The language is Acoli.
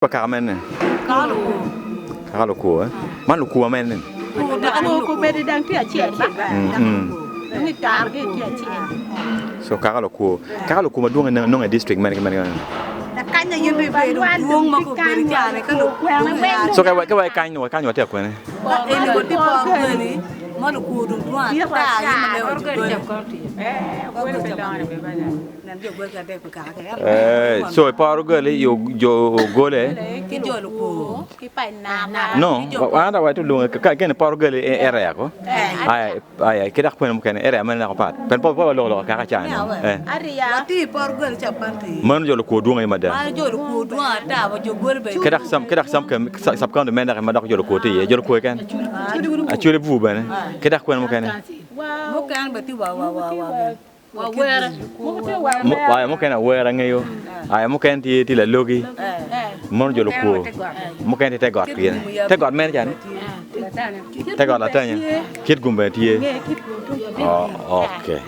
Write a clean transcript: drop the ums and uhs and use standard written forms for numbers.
Pa kaka mene? Kaka lukwo eh? Man lukwo mene? So kaka lukwo. Kaka lukwo madwong nongo i district mene ki mene? So ka wa ikany wa kany watye akwene? So i poro goli jo ogole no an awaco ti olwonge ka gene poro goli area ko aya aya ki dok kwene mukene area mene dok pat pien po waloko lok kaka ca ni meno jo lukwo dwong aye mada ki dok ki dok sub county mene dok ma dok jo lukwo tye iye jo lukwo keken acholi bur bene ki dok kwene mukene. Aya mukene awera angeyo, aya mukene tye tye lalogi, mono jo lukwo, mukene tye te got gire. Te got mene cani? Te got latanya. Kit gum bene tye. Oh, okay.